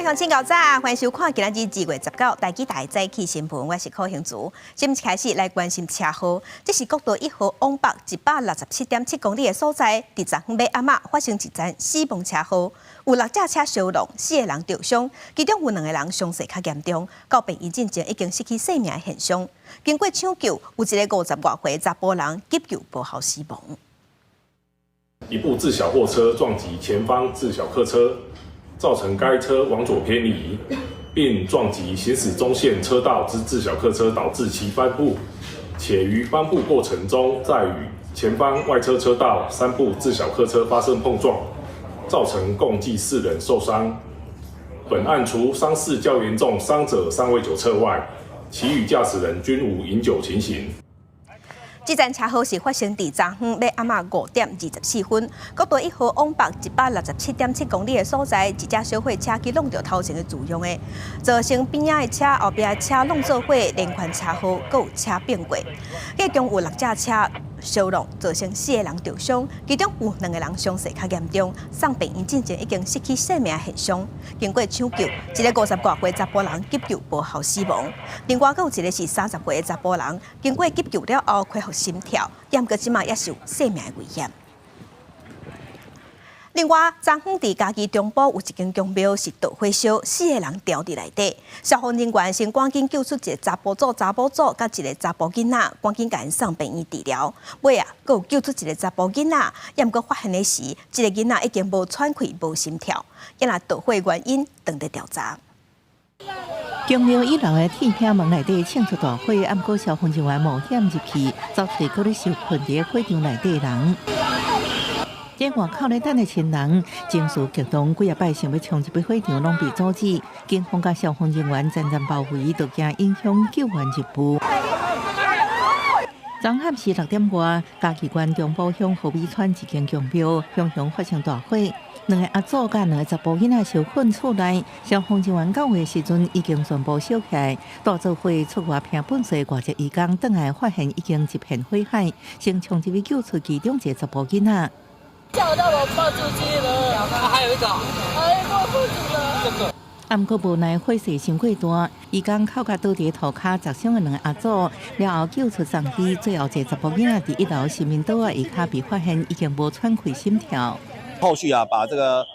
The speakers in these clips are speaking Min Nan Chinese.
位鄉親𠢕早，歡迎收看今仔日2月19台語台早起新聞，我是柯興竹。新聞開始來關心車禍，這是國道一號往北167.7公里的所在，佇昨昏欲暗仔發生一場死亡車禍，有六隻車燒挏，四个人著傷，其中有兩个人傷勢較嚴重，到病院進前已經失去生命的現象。經過搶救，有一个五十外歲查埔人急救無效死亡。一部自小貨車撞擊前方自小客車，造成該車往左偏移，並撞擊行駛中線車道之自小客車，導致其翻覆，且於翻覆過程中，再與前方外側車道三部自小客車發生碰撞，造成共計四人受傷。本案除傷勢較嚴重傷者尚未酒測外，其餘駕駛人均無飲酒情形。這場車禍是發生佇昨昏欲暗仔5點24分，國道一號往北167.7公里的所在，一隻小貨車去挵著頭前的自用的，造成邊仔的車、後壁的車攏做伙連環車禍，閣有車並過，計共有六隻車燒挏，造成四个人著傷，其中有兩个人傷勢較嚴重，送病院進前已經失去生命現象。經過搶救，一个五十外歲查埔人急救無效死亡，另外閣有一个是30歲的查埔人，經過急救了後恢復心跳，毋過這馬也是有生命的危險。另外，昨昏佇嘉義中部有一間宮廟是著火燒，四个人牢佇內底。消防人員先趕緊救出一个查埔祖、查某祖，佮一个查埔囡仔，趕緊共𪜶送病院治療。尾啊，閣有救出一个查埔囡仔，毋過發現的時，這个囡仔已經無喘氣、無心跳。現在著火原因正佇調查。宮廟一樓的鐵片門內底衝出大火，毋過消防人員冒險入去，走揣閣咧受困佇火場內底人。佇外口咧等的親人情緒激動，幾仔擺想欲衝入去火場，攏被阻止。警方佮消防人員層層包圍，都驚影響救援任務。昨暗時6點外，嘉義縣中埔鄉和美村一間宮廟，雄雄發生大火，兩个阿祖佮兩个查埔囡仔受困厝內，消防人員到位時陣已經全部燒起來。大做伙出外拼糞掃外籍移工，轉來發現已經一片火海，先衝入去救出其中一个查埔囡仔。叫到我抱出去了，還有一個，哎，抱出去了。這個。毋過無奈火勢傷過大，移工哭共倒佇塗跤砸傷的兩个阿祖，了後救出送醫，最後一个查埔囡仔佇一樓神明桌仔下跤被發現已經無喘氣心跳。後續啊，把這個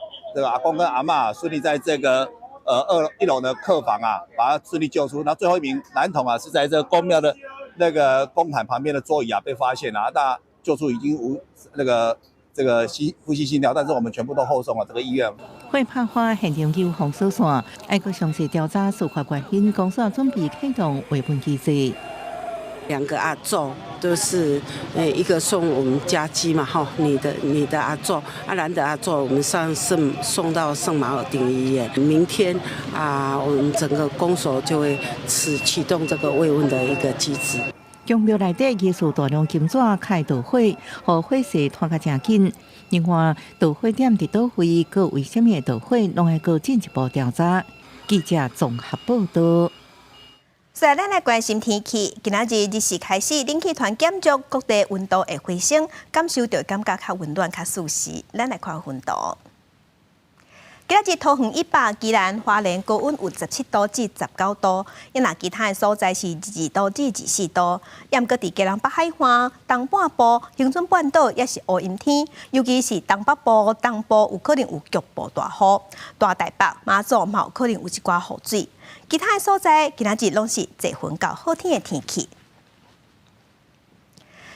阿公跟阿嬤順利在這個二一樓的客房啊，把他順利救出。那最後一名男童啊，是在這個宮廟的那個公壇旁邊的桌椅啊被發現啊，那救出已經無那個。這個吸呼吸心跳，但是我們全部都後送了這個醫院。火拍花現場有封鎖線，愛閣詳細調查事發原因，公所準備啟動維穩機制。兩個阿祖都是，一個送我們家基嘛，哈，你的阿祖，阿蘭的阿祖，我們上聖送到聖馬爾定醫院。明天啊，我們整個公所就會啟動這個慰問的一個機制。宮廟內底疑似大量金紙開著火，予火勢拖甲誠緊。另外，導火點佇佗位，閣為啥物會著火，攏愛閣進一步調查。記者綜合報道。所以咱來關心天氣，今仔日日時開始，冷氣團減弱，各地溫度會回升，感受著感覺較溫暖、較舒適。咱來看溫度。今仔日桃園以北、宜蘭花蓮高溫有17度至19度，若其他的所在是22度至24度。毋過佇基隆北海岸、東半部、恆春半島也是烏陰天，尤其是東北部、東部有可能有局部大雨，大台北、馬祖嘛有可能有一寡雨水。其他的所在今仔日攏是濟雲到好天的天氣。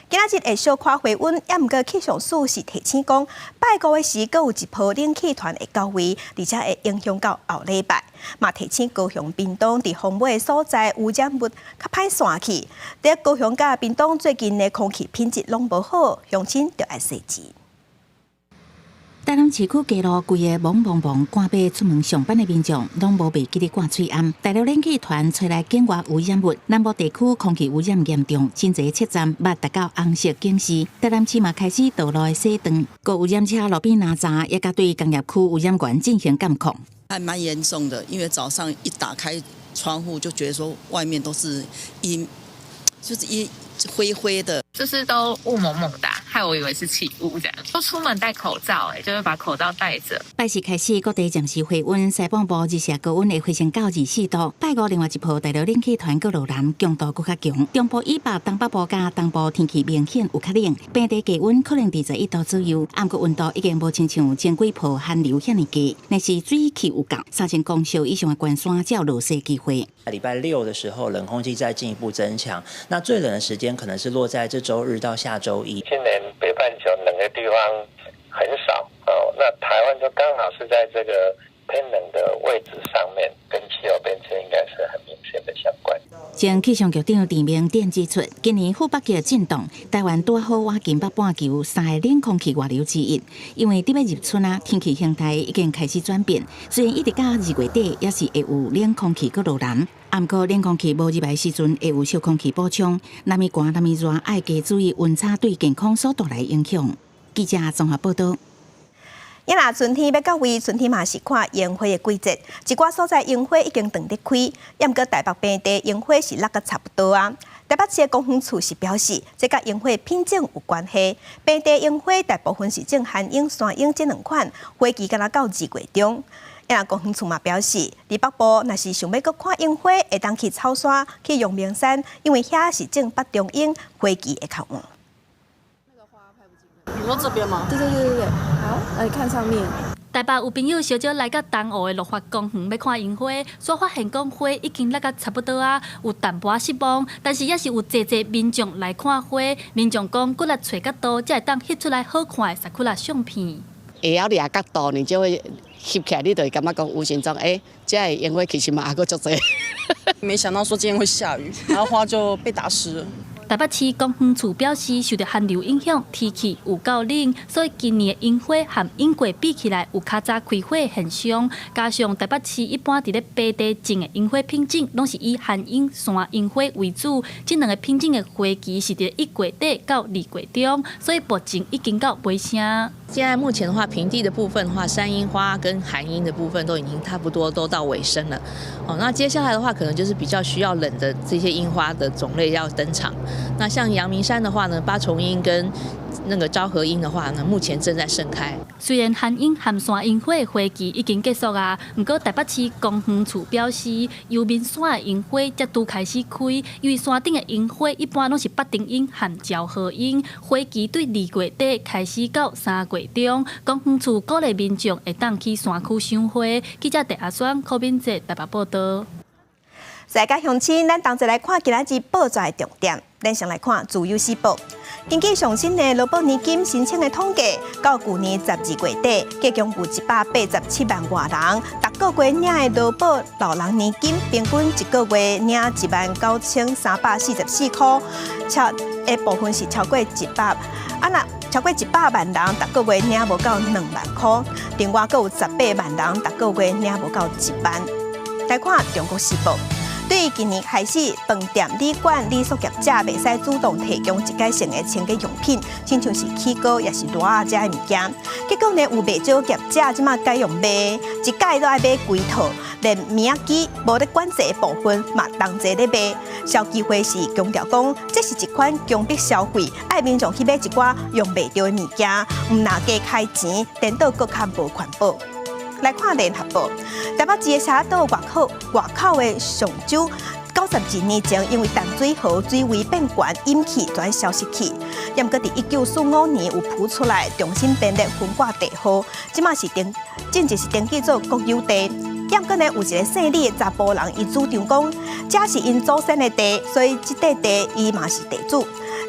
今仔日會小可回溫，毋過氣象署是提醒講，拜五的時閣有一波冷氣團會到位，而且會影響到後禮拜。嘛提醒高雄、屏東佇風尾的所在污染物較歹散去。佇高雄佮屏東最近的空氣品質攏無好，鄉親著愛細緻。台南市區街路規个茫茫茫，趕欲出門上班的民眾，攏無袂記得掛喙罨。大陸冷氣團吹來境外污染物，南部地區空氣污染嚴重，真濟測站捌達到紅色警示。台南市嘛開始道路的洗斷，閣污染車路邊攔閘，也佮對工業區污染源進行監控。還蠻嚴重的，因為早上一打開窗戶就覺得說外面都是陰，就是一灰灰的，就是都霧濛濛的，害害我以為是起霧這樣。都出門戴口罩，欸，就是把口罩戴着。拜四開始，各地暫時回溫，西半部日射高溫會回升到24度。拜五另外一波大陸冷氣團閣落南，強度閣較強。中部以北、東北部佮東部天氣明顯有較冷，平地低溫可能21度左右。毋過溫度已經無親像前幾波寒流遐爾低，若是水汽有夠，3000公尺以上的懸山才有落雪機會。禮拜六的時候，冷空氣再進一步增強，那最冷的時間可能是落在這週日到下週一。今年北半球冷的地方很少哦，那台灣就剛好是在這個偏冷的位置上面，跟氣候變遷應該是很明顯的相關。前氣象局長鄭明典指出，今年副北極震盪，台灣拄好倚近北半球三个冷空氣外流之一。因為佇欲入春啊，天氣形態已經開始轉變。雖然一直到2月底，猶是會有冷空氣閣落南，毋過冷空氣無入來時陣，會有小空氣補充。若物寒，若物熱，愛加注意溫差對健康所帶來影響。記者綜合報道。伊若春天欲到位，春天嘛是看櫻花的季節。一寡所在櫻花已經斷咧開，毋過台北平地櫻花是落甲差不多啊。台北市的公園處是表示，這佮櫻花品種有關係。平地櫻花大部分是種韓櫻、山櫻這兩款，花期敢若到2月中。啊，公園處嘛表示，佇北部若是想欲閣看櫻花，會當去草山、去陽明山，因為遐是種北中櫻，花期會較晚。你說這邊嗎？對對對對對，好，來看上面。台北有朋友小少來到東湖的綠發公園欲看櫻花，煞發現講花已經落甲差不多啊，有淡薄仔失望。但是猶是有濟濟民眾來看花，民眾講骨力揣角度，才會當翕出來好看的桜相片。會曉掠角度，你就會翕起來，你就會感覺講無形中，欸，這个櫻花其實嘛猶閣足濟。沒想到說今天會下雨，然後花就被打濕了。台北市公園處表示，受著寒流影響，天氣有夠冷，所以今年的櫻花和往過比起來有較早開花現象。加上台北市一般佇咧平地種的櫻花品種，攏是以韓櫻、山櫻花為主，這兩个品種的花期是佇1月底到2月中，所以目前已經到尾聲。現在目前的話，平地的部分的話，山櫻花跟韓櫻的部分都已經差不多都到尾聲了。哦，那接下來的話，可能就是比較需要冷的這些櫻花的種類要登場。那像陽明山的話呢，八重櫻跟那個昭和櫻的話呢，目前正在盛開。雖然韓櫻和山櫻花的花期已經結束啊，毋過台北市公園處表示，陽明山的櫻花才拄開始開，因為山頂的櫻花一般攏是北中櫻和昭和櫻，花期對2月底開始到3月中。公園處鼓勵民眾會當去山區賞花。記者鄭阿雙、柯敏哲台北報道。世界鄉親，咱同齊來看今仔日報紙的重點。咱先來看《自由時報》，根據上新的勞保年金申請的統計，到舊年12月底，計共有187萬外人，逐個月領的勞保老人年金，平均一個月領19,344塊，超的部分是超過一百，啊若超過100萬人，逐個月領無夠2萬塊，另外閣有18萬人，逐個月領無夠1萬。來看《中國時報》。對今年開始，飯店、旅館、旅宿業者袂使主動提供一改性的清潔用品，親像是起膏抑是躉仔這个物件。結果呢，有袂少業者這馬改用賣，一改都愛買規套，連棉仔機無咧管制的部分嘛同齊咧賣。消基會是強調講，這是一款強迫消費，愛民眾去買一寡用袂著的物件，毋若加開錢，顛倒閣較無環保。來看聯合報，台北市的社島外口的上洲，92年前因為淡水河水位變懸，引起全消失去。毋過佇1945年有浮出來，重新編列分割地號，這馬是登，正式是登記做國有地。毋過呢，有一个姓李的查埔人，伊主張講，這是𪜶祖先的地，所以這塊地伊嘛是地主，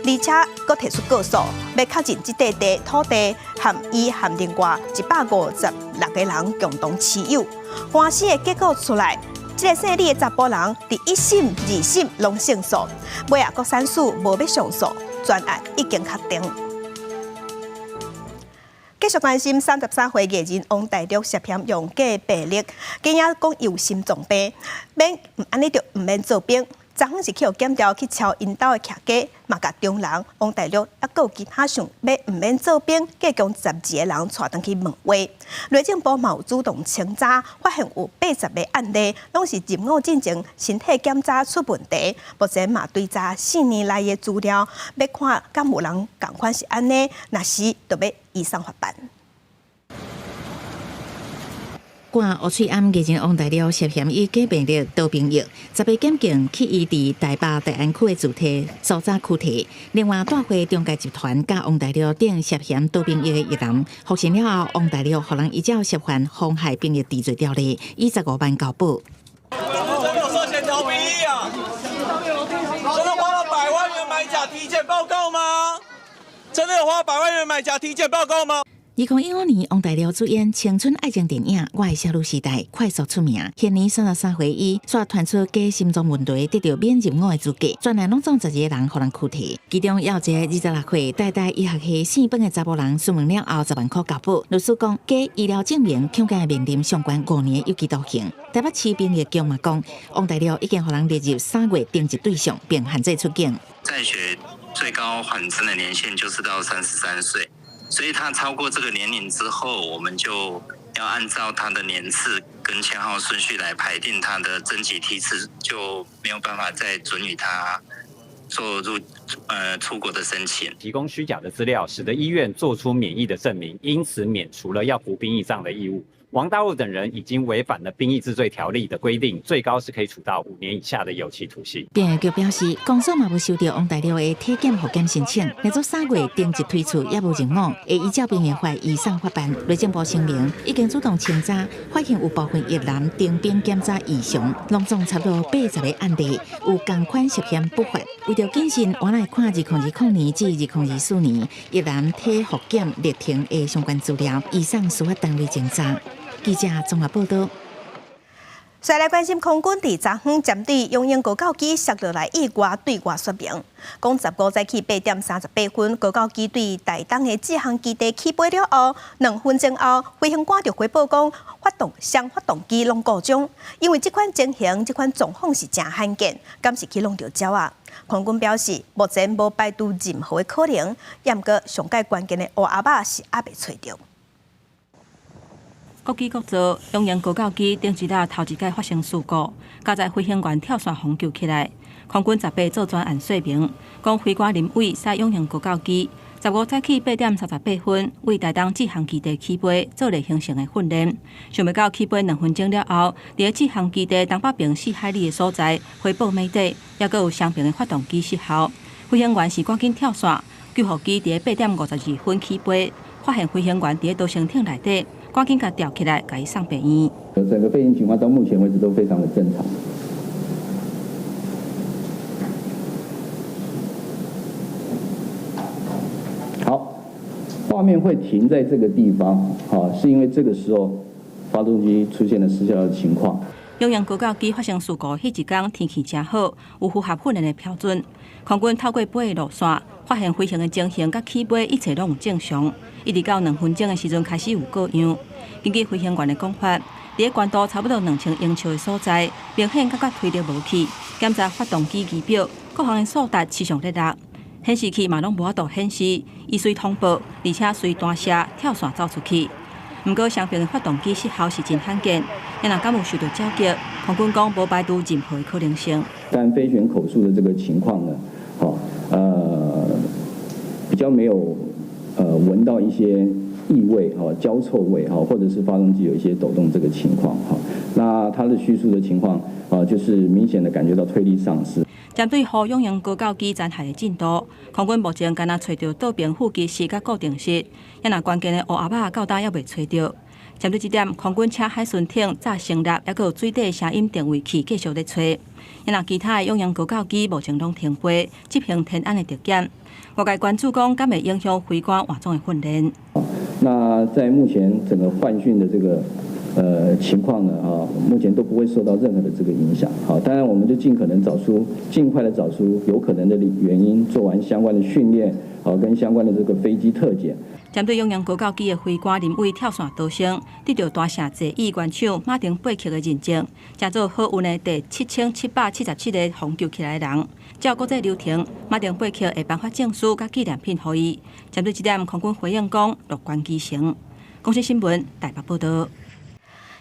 而且閣提出告訴，欲確認這塊地土地和伊和另外156個人共同持有。官司的結果出來，這个姓李的查埔人佇一審、二審攏勝訴，尾仔國產署無欲上訴，全案已經確定。繼續關心33歲藝人王大陸涉嫌用假病歷，驚訝講有心臟病，免按呢就毋免做兵。昨昏是去予檢調去抄𪜶兜的徛家，嘛共中人王大陸，抑閣有其他想欲毋免做兵，計共12個人帶轉去問話。內政部嘛有主動清查，發現有80個案例，攏是入伍進前身體檢查出問題。目前嘛追查4年內的資料，欲看敢有人仝款是按呢，若是就欲移送法辦。掛烏喙罨藝人王大陸涉嫌以假病歷逃兵役，10個檢警去伊佇台北大安區的住宅搜查拘提。另外，大會中介集團佮王大陸等涉嫌逃兵役的藝人，獲審了後，王大陸予人依照涉犯妨害兵役治罪條例，以15萬交保。真有涉嫌逃兵役啊！真的花了百萬元買假體檢報告嗎？真的有花百萬元買假體檢報告嗎？2015年，王大陸主演青春愛情電影《我的少女時代》，快速出名。現年33歲，伊煞傳出假心臟問題，得著免入伍的資格。全案攏總12個人予人拘提，其中有一个26歲台大醫學系四本的查埔人，詢問了後10萬箍交保。律師講，假醫療證明恐驚面臨上懸5年有期徒刑。台北市兵役局嘛講，王大陸已經予人列入3月偵緝對象，並限制出境。在學最高緩徵的年限就是到33歲。所以他超過這個年齡之後，我們就要按照他的年次跟簽號順序來排定他的徵集梯次，就沒有辦法再准予他做出國的申請。提供虛假的資料，使得醫院做出免役的證明，因此免除了要服兵役這樣的義務。王大陸等人已經違反了兵役治罪條例的規定，最高是可以處到5年以下的有期徒刑。兵役局表示，公所嘛無收著王大陸的體檢複檢申請，連續3月偵緝推出也無入伍，會依照兵役法移送法辦。內政部聲明已經主動清查，發現有部分役男徵兵檢查異常，攏總差不多80個案例有仝款涉嫌不法。為著謹慎，我來看2020年至2024年役男體複檢歷程的相關資料，移送司法單位偵查。記者綜合報道。再來關心空軍佇昨昏針對雄鷹高教機摔落來意外對外說明，講15早起8點38分，高教機對台東的志航基地起飛了後，2分鐘後，飛行官就回報講，雙發動機攏故障，因為這款情形、這款狀況是誠罕見，敢是去弄著鳥仔。空軍表示，目前無排除任何的可能，毋過上蓋關鍵的烏鴉仔是猶未揣著。國機國造雄鷹高教機頂一日頭一擺發生事故，加載飛行員跳傘予救起來。空軍18做專案說明，講飛官林偉駛雄鷹高教機，15早起8點38分，為台東志航基地起飛做例行性的訓練。想袂到起飛2分鐘了後，佇志航基地東北邊4海里的所在，回報沒底，抑閣有雙爿的發動機失效。飛行員是趕緊跳傘，救護機佇8點52分起飛，發現飛行員佇逃生艇內底。趕緊共吊起來，共伊送病院。整個飛行情況到目前為止都非常的正常。好，畫面會停在這個地方，好，是因為這個時候發動機出現了失效的情況。雄鷹高教機發生事故彼一工天氣誠好，有符合訓練的標準。空軍透過飛的路線，發現飛行的情形佮起飛一切攏有正常，一直到2分鐘的時陣開始有過樣。根據飛行員的講法，佇個高度差不多2000英尺的所在，明顯感覺推力無去，檢查發動機儀表，各項的數值持續咧落，顯示器嘛攏無法度顯示，伊隨通報，而且隨彈射跳傘走出去。毋過雙爿的發動機失效是真罕見，伊若敢有受著鳥擊，空軍講無排除任何的可能性。但飛行員口述的這個情況呢，比較沒有聞到一些異味、焦臭味或者是發動機有一些抖動這個情況哈。那他的敘述的情況啊，就是明顯的感覺到推力喪失。針對予雄鷹高教機殘骸的進度，空軍目前干焦揣著倒爿副機室佮固定室，抑若關鍵的烏鴉仔到今猶未揣著。針對這點，空軍請海巡艇早成立，抑閣有水底聲音定位器繼續咧揣。抑若其他的雄鷹高教機目前攏停飛，執行天安的特檢。外界關注講，敢會影響飛官換裝的訓練？那在目前整個換訓的這個情況呢，啊，目前都不會受到任何的這個影響。好，當然我們就盡可能找出，盡快的找出有可能的原因，做完相關的訓練，好，跟相關的這個飛機特檢。針對永陽高教機的飛官林偉跳傘逃生，得著大城坐椅原廠馬丁貝克的認證，成做好運的第7777個予救起來的人。照國際流程，馬丁貝克會頒發證書佮紀念品予伊。針對這點，空軍回應講樂觀其成。公視新聞台北報導。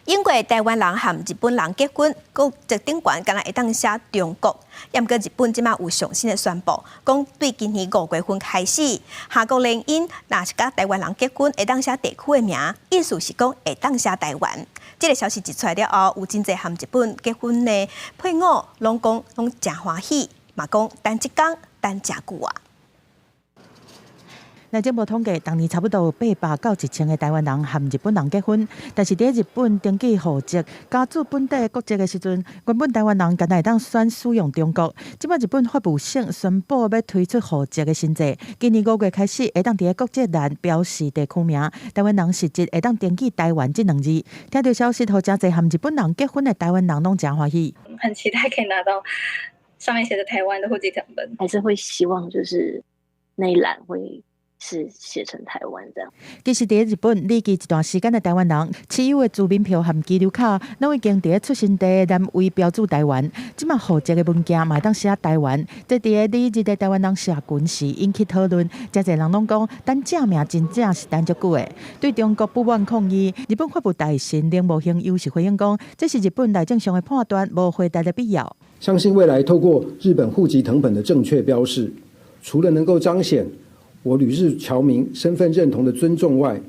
英國台灣人和日本人結婚，國籍頂懸敢若會當寫中國。毋過日本這馬有上新的宣布，講對今年5月份開始，跨國聯姻若是佮台灣人結婚，會當寫地區的名，意思是講會當寫台灣。這个消息一出來了後，有真濟和日本結婚的配偶，攏講攏誠歡喜，嘛講等這工等誠久啊。內政部統計，逐年差不多有800到1000个台灣人和日本人結婚，但是佇日本登記戶籍、加註本地國籍的時陣，原本台灣人敢若會當選使用中國。這擺日本法務省宣布欲推出戶籍的新制，今年5月開始會當佇個國籍欄標示地區名，台灣人實質會當登記台灣這兩字。聽著消息，予誠濟和日本人結婚的台灣人攏誠歡喜。很期待可以拿到上面寫著台灣的戶籍謄本，還是會希望就是那一欄會是寫成台灣這樣。其實，佇日本旅居一段時間的台灣人，持有的住民票和居留卡，攏已經佇出生地欄位標註台灣。這馬戶籍的文件嘛會當寫台灣。這佇个旅日的台灣人社群時引起討論，誠濟人攏講，等正名真正是等足久的。對中國不滿抗議，日本法務大臣鈴木興祐是回應講，這是日本內政上的判斷，無回答的必要。相信未來透過日本戶籍謄本的正確標示，除了能夠彰顯我旅日僑民身份認同的尊重外，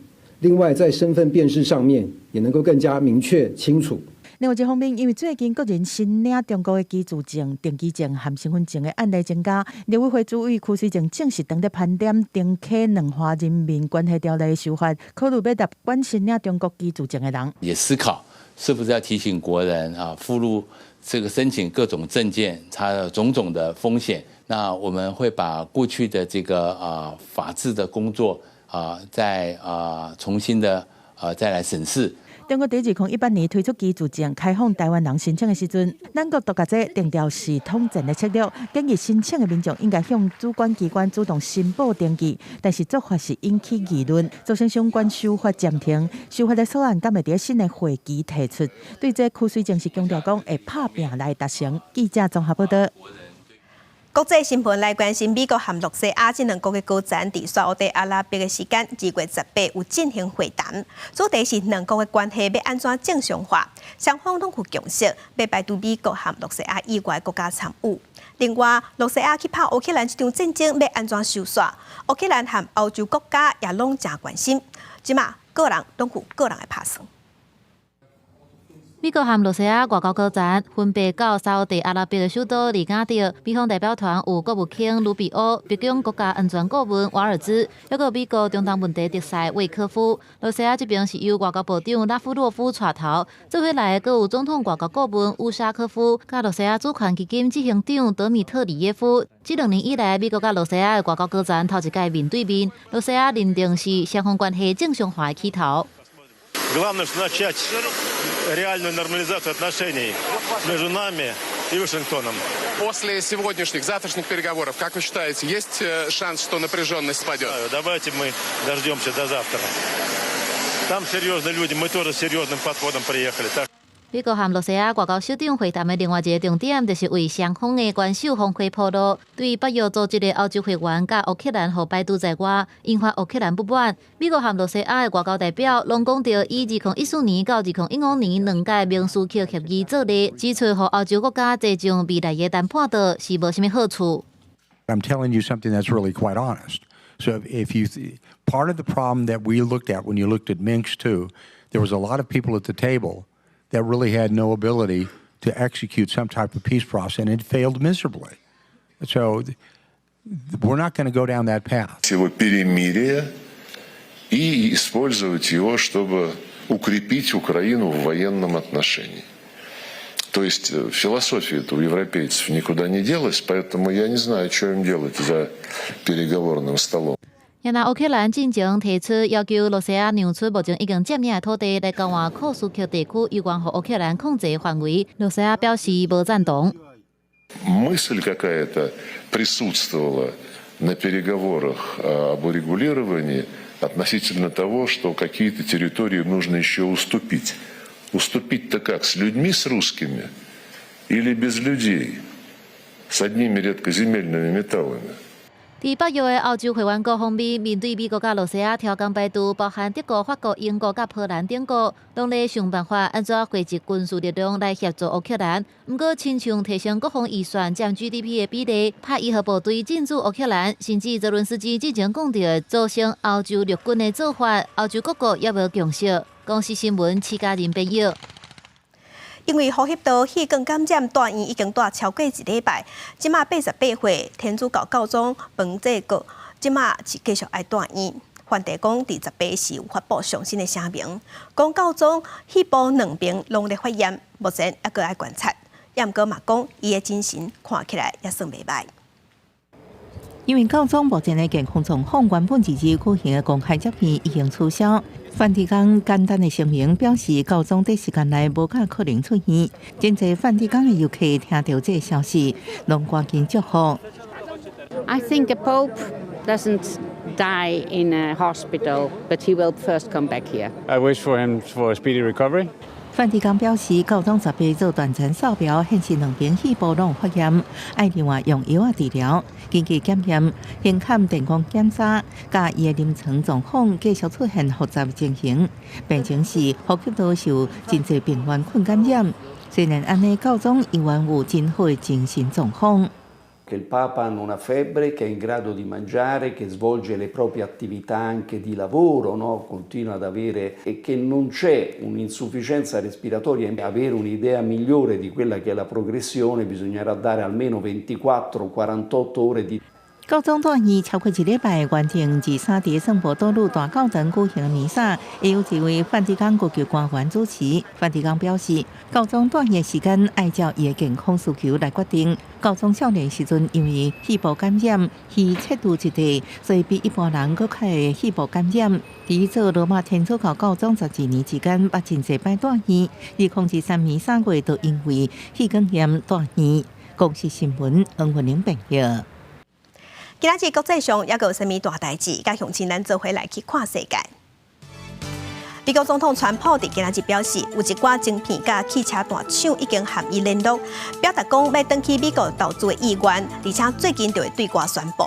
另外在身份辨識上面也能夠更加明確清楚。另外一方面，因為最近國人申領中國的居住證、定居證和身份證的案例增加，陸委會主委邱垂正正式當咧盤點重啟兩岸人民關係條例的修法，考慮欲納管申領中國居住證的人。也思考是不是要提醒國人啊，附錄這個申請各種證件，它的種種的風險。那我們會把過去的這個啊法制的工作啊，再啊重新的啊再來審視。中國佇2018年推出居住證開放台灣人申請的時陣，咱國都共這定調是統戰的策略，建議申請的民眾應該向主管機關主動申報登記，但是做法是引起議論，造成相關修法暫停。修法的草案敢會佇新的會期提出？對這邱垂正是強調講會拍拚來達成。記者綜合報導。國際新聞來關心美國和露西亞這兩國的高層，佇沙烏地阿拉伯的時間2月18有進行會談，主題是兩國的關係欲按怎正常化，雙方攏有共識，欲排除美國和露西亞以外國家參與。另外，露西亞去拍烏克蘭這場戰爭欲按怎收煞，烏克蘭和歐洲國家也攏誠關心。這馬各人攏有各人的拍算。美國和露西亞外交高層分別到沙烏地阿拉伯的首都利雅得，美方代表團有國務卿盧比歐、白宮國家安全顧問瓦爾茲，抑閣美國中東問題特使魏科夫。露西亞這邊是由外交部長拉夫洛夫帶頭，做伙來的閣有總統外交顧問烏沙科夫，佮露西亞主權基金執行長德米特里耶夫。這兩年以來，美國佮露西亞的外交高層頭一擺面對面，露西亞認定是雙方關係正常化的起頭。 Главное, что начать реальную нормализацию отношений между нами и Вашингтоном. После сегодняшних, завтрашних переговоров, как вы считаете, есть шанс, что напряженность спадет? Давайте мы дождемся до завтра. Там серьезные люди, мы тоже с серьезным подходом приехали. Так 美國和露西亞外交首長會談的另外一个重點，就是為雙方的元首峰會鋪路。對北約組織的歐洲會員佮烏克蘭予排除在外，引發烏克蘭不滿。美國和露西亞的外交代表攏講著以2014年到2015年兩屆明斯克協議做例，指出予歐洲國家坐上未來的談判桌是無啥物好處。 I'm telling you something that's really quite honest. So if you part of the problem that we looked at when you looked at Minsk 2, there was a lot of people at the table that really had no ability to execute some type of peace process, and it failed miserably. So we're not going to go down that path. Его перемирие и использовать его, чтобы укрепить Украину в военном отношении. То есть философия-то у европейцев никуда не делась, поэтому я не знаю, что им делать за переговорным столом. 若烏克蘭進前提出要求，露西亞讓出目前已經佔領的土地來交換庫斯克地區猶原予烏克蘭控制範圍，露西亞表示無贊同。 Мысль какая-то присутствовала на переговорах об урегулировании. Относительно того, что какие-то территории нужно еще уступить. Уступить-то как? С людьми, с русскими? Или без людей? С одними редкоземельными металлами? 佇北約的歐洲會員國方面，面對美國佮羅西亞挑工排除，包含德國、法國、英國佮波蘭等國，攏咧想辦法按怎匯集軍事力量來協助烏克蘭。毋過，親像提升國防預算佔 GDP 的比例，派伊核部隊進駐烏克蘭，甚至澤倫斯基之前講著組成歐洲陸軍的做法，歐洲各國猶無共識。公視新聞，徐嘉仁編譯。因為呼吸道細菌感染，住院已經蹛超過一禮拜。這馬88歲天主教教宗彭濟各，這馬是繼續愛住院。梵蒂岡佇18時有發布上新的聲明，講教宗肺部兩邊攏咧發炎，目前猶閣愛觀察。猶毋過嘛講，伊的精神看起來也算袂䆀。因為教宗目前的健康狀況原本22日舉行的公開接見已經取消。梵蒂岡簡單的聲明表示，教宗短時間內無較可能出院。真濟梵蒂岡的遊客聽到這個消息，攏趕緊祝福。 I think a pope doesn't die in a hospital, but he will first come back here. I wish for him for a speedy recovery. 梵蒂岡表示，教宗18做斷層掃描，顯示兩邊肺部攏發炎，愛另外用藥仔治療。根據檢驗、胸腔電光檢查，佮伊的臨床狀況繼續出現複雜情形。病情是呼吸道受真濟病原菌感染。雖然按呢，教宗依然有真好的精神狀況。 Che il Papa non ha febbre, che è in grado di mangiare, che svolge le proprie attività anche di lavoro, no? Continua ad avere e che non c'è un'insufficienza respiratoria. Avere un'idea migliore di quella che è la progressione bisognerà dare almeno 24-48 ore di 教宗住院超過一禮拜，原定23佇聖伯多祿大教堂舉行彌撒，由一位梵蒂岡高級官員主持。梵蒂岡表示，教宗住院時間愛照伊的健康需求來決定。教宗少年時陣因為肺部感染，去切除一塊，所以比一般人閣較會肺部感染。佇做羅馬天主教教宗12年之間，捌真濟擺住院。2023年3月，就因為肺管炎住院。公視新聞，黃雲玲編譯。今仔日國際上猶閣有啥物大代誌？佮鄉親咱做伙來去看世界。美國總統川普佇今仔日表示，有一寡晶片佮汽車大廠已經和伊聯絡，表達講欲轉去美國投資的意願，而且最近就會對外宣布。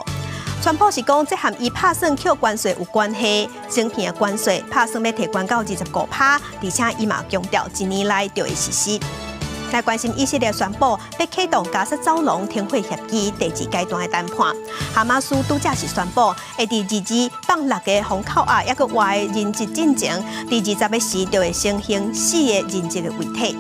川普是講，這和伊拍算扣關稅有關係，晶片的關稅拍算欲提懸到25%，而且伊嘛強調一年內就會實施。來關心以色列宣布欲啟動加薩走廊停火協議第二階段的談判，哈馬斯拄才是宣布會佇二二放六个封口仔，猶閣活的人質進前，佇20日時就會先行四个人質的遺體。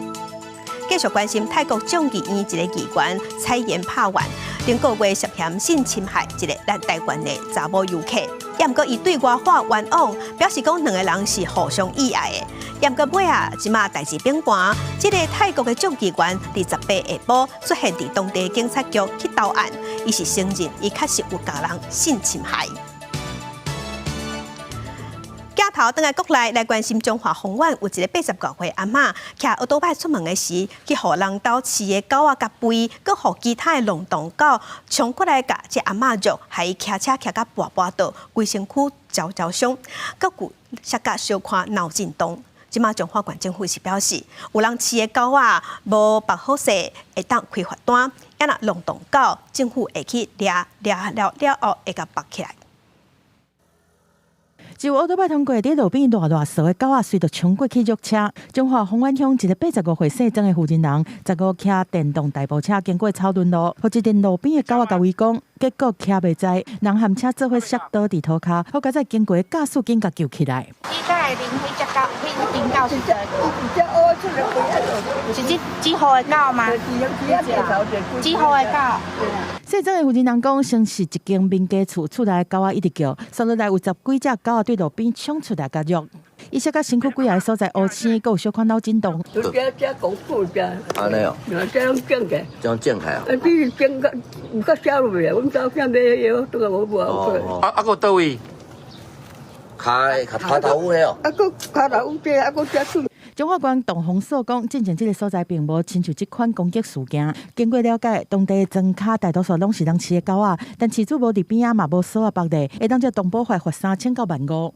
繼續關心泰國眾議院一个議員彩妍帕萬，頂個月涉嫌性侵害一個來台灣的查某遊客，猶毋過伊對外喊冤枉，表示講兩个人是互相意愛的。猶毋過尾仔，這馬代誌變盤，這个泰國的眾議員佇18下晡出現佇當地警察局去投案，伊是承認伊確實有共人性侵害。鏡頭轉來國內來關心彰化豐原有一个85歲阿嬤，騎歐多擺出門的時，去予人兜飼的狗仔共吠，閣予其他的浪蕩狗衝過來共這阿嬤虐，害伊騎車騎甲跋跋倒，規身軀焦焦傷，閣有摔甲小可腦震盪。這馬彰化縣政府是表示，有人飼的狗仔無縛好勢，會當開罰單；啊若浪蕩狗，政府會去掠掠了了後會共縛起來。一有歐多擺通過，佇路邊賴賴趖的狗仔，隨著衝過去虐車。彰化豐原鄉一个85歲姓曾的婦人人，15騎電動代步車經過草屯路，予一陣路邊的狗仔共圍攻，結果騎袂在，人和車做伙摔倒佇塗跤，好佳哉經過駕駛緊共救起來。你敢會認彼隻狗？彼陣狗是是這幾號的狗嗎？幾號的狗？姓曾的負責人講，先是一間民家厝，厝內狗仔一直叫，紲落來有十幾隻狗仔對路邊衝出來共虐。伊摔甲身軀規个所在烏青，閣有小可腦震盪。按呢哦，這攏整起，這攏整起啊！啊，只是整較有較少落去，阮查某囝買藥，都無無好。啊啊，閣佗位？跤跤跤頭有彼哦。啊，閣跤頭有這，啊，閣這出。彰化縣動防所講，進前這个所在並無親像這款攻擊事件。經過了解，當地莊跤大多數攏是人飼的狗仔，但飼主無佇邊仔，嘛無鎖仔縛咧，會當照動保法罰3000到15,000。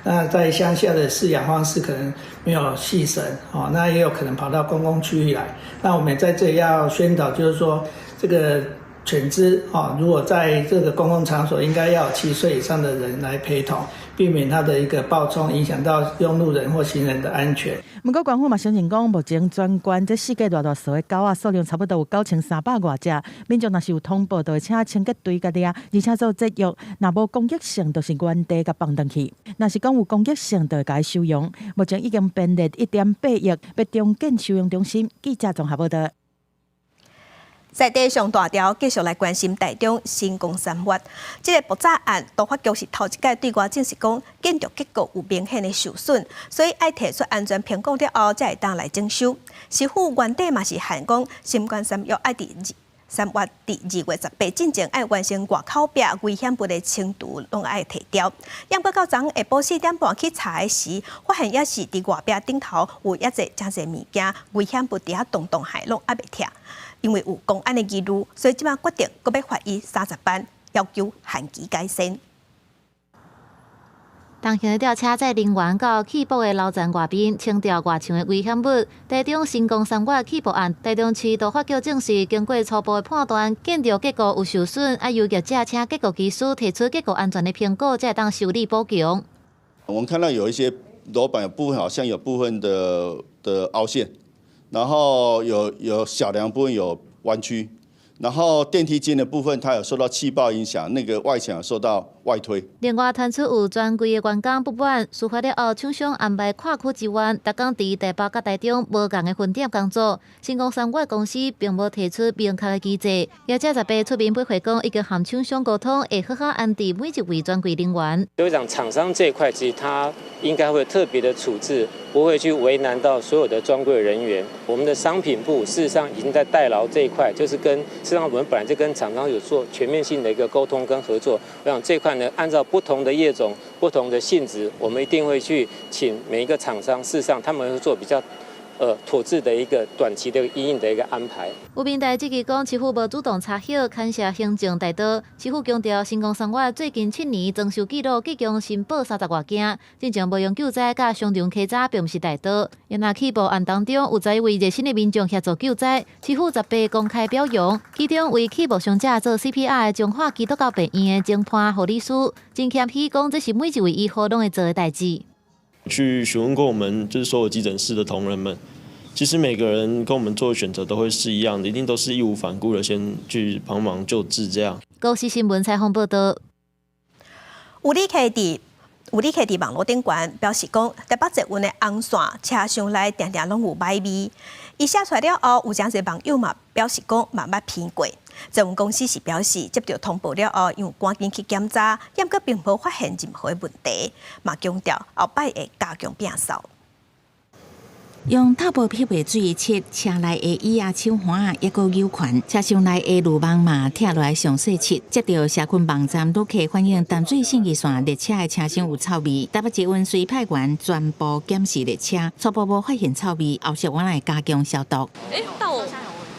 那在鄉下的飼養方式可能沒有繫繩，哦，那也有可能跑到公共區域來。那我們在這裡要宣導，就是說這個犬隻，哦，如果在這個公共場所，應該要有7歲以上的人來陪同，避免它的一個暴衝，影響到用路人或行人的安全。毋過縣府嘛承認講，目前全縣這四界賴賴趖的狗仔數量差不多有9300外隻，民眾若是有通報，就會請清潔隊共掠，而且做節育。若無攻擊性，就是原地共放轉去；若是講有攻擊性，就會共伊收容。目前已經編列1.8億，欲重建收容中心。記者綜合報道。在地上大條，繼續來關心台中新光三越這个爆炸案，都發局是頭一擺對外證實講，建築結構有明顯的受損，所以愛提出安全評估了後，才會當來整修。市府原底嘛是限講，新光三越愛佇三越佇2月18進前愛完成外口壁危險物的清除，攏愛提掉。毋過到昨下晡4點半去查的時，發現猶是佇外壁頂頭有猶濟誠濟物件，危險物佇遐動動害攏猶未拆。因為有工安的疑慮，所以這擺決定閣欲罰伊30萬，要求限期改善。重型的吊車載人員到氣爆的樓層外面清掉外牆的危險物。台中新光三越氣爆案，台中市都發局證實，經過初步的判斷，建築結構有受損，愛由業者請結構技師提出結構安全的評估，才會當修理補強。我們看到有一些樓板有部分好像有部分的凹陷，然後有小梁部分有彎曲。然後電梯間的部分，它有受到氣爆影響，那個外牆受到外推。另外，傳出有專櫃的員工不滿，事發了後，廠商安排跨區職員，逐工佇台北佮台中無仝的分點工作。新光三越公司並無提出明確的機制，業者18出面回回講，已經和廠商溝通，會好好安置每一位專櫃人員。所以講，廠商這一塊其實他應該會特別的處置，不會去為難到所有的專櫃人員。我們的商品部事實上已經在代勞這一塊，就是跟事實上我們本來就跟廠商有做全面性的一個溝通跟合作。我想這塊呢，按照不同的業種、不同的性質，我們一定會去請每一個廠商，事實上他們會做比較妥適的一個短期的因應的一個安排。有民代質疑講，市府無主動查核，牽涉行政怠惰。市府強調，新光三越最近7年裝修記錄，共申報30外件，進前無用救災佮商場稽查，並毋是怠惰。若氣爆案當中，有11位熱心的民眾協助救災，市府18公開表揚，其中為氣爆傷者做 CPR 的彰化基督教病院的前判護理師，真謙虛講，這是每一位醫護攏會做的代誌。去詢問過我們，就是所有急診室的同仁們，其實每個人跟我們做選擇都會是一樣的，一定都是義無反顧的先去幫忙救治這樣。公視新聞採訪報道。有旅客佇網路頂懸表示講，台北捷運的紅線車廂內定定攏有䆀味。伊寫出來了後，有誠濟網友嘛表示講嘛捌聞過。捷運公司是表示接到通報了後，有趕緊去檢查，毋過並無發現任何問題，嘛強調後擺會加強摒掃。用透薄漂白水拭車內的椅仔、手環，抑閣扭環，車廂內的濾網嘛拆落來詳細拭。接到社群網站旅客反映淡水信義線列車的車廂有臭味，台北捷運隨派員全部檢視列車，初步無發現臭味，後續阮會加強消毒。欸，但